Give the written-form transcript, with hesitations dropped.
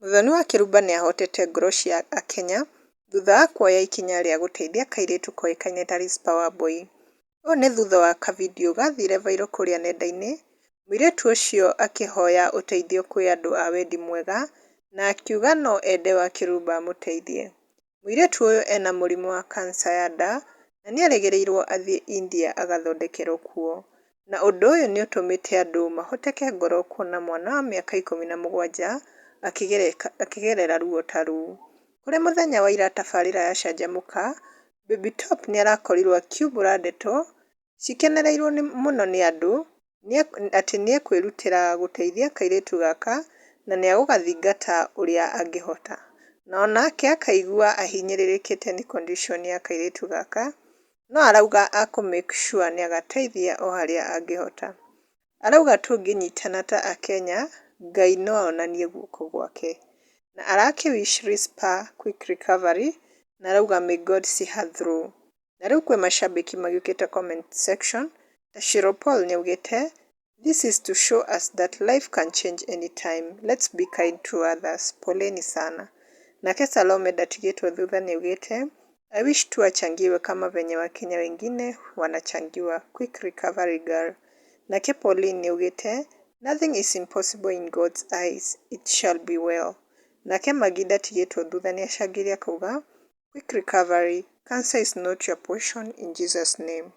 Muthoni wa Kĩrumba nĩahotete ngoro cia akenya thutha wa kuoya ikinya rĩa gũteithia kairĩtu koĩkaine ta Risper Wambui. Ũũ nĩ thutha wa kavindio gathire viral kũrĩa nenda-inĩ, mũirĩtu ũcio akĩhoya ũteithio kwĩ andũ a wendi mwega na akiuga no ende Wakĩrumba amũteithie. Mũirĩtu ũyũ ena mũrimũ wa kansa ya nda na nĩerĩgĩrĩirwo athiĩ India agathondekerwo kuo. Na ũndũ ũyũ nĩũtũmĩte andũ mahoteke ngoro kuona mwana wa mĩaka 17 akĩgerera ruo ta rũu. Kũrĩ mũthenya wa ira tabarĩra ya Canjamũka, Baby Top nĩarakorirwo akiumbũra ndeto cikenereirwo mũno nĩ andũ atĩ nĩekwĩrutĩra gũteithia kairĩtu gaka na nĩegũgathingata ũrĩa angĩhota. Na onake akaigua ahinyĩrĩrĩkĩte nĩ condition ya kairĩtu gaka no arauga akũ make sure nĩagateithia o harĩa angĩhota. Arauga tũngĩnyitana ta akenya Ngai no onanie guoko gwake. Na arakĩ wish Risper quick recovery na arauga may God see her through. Na rĩu kwĩ mashabiki magĩũkĩte comment section ta Shiro Paul nĩaugĩte, "This is to show us that life can change anytime. Let's be kind to others. Poleni sana." Nake Salome ndatigĩtwo thutha nĩaugĩte, "I wish tu achangiwe kama venye wakenya wengine wanachangiwa. Quick recovery girl." Nake Pauline nĩaugĩte, "Nothing is impossible in God's eyes. It shall be well." Nake Maggie ndatigĩtwo thutha nĩacangĩire akauga, "Quick recovery. Cancer is not your portion in Jesus name."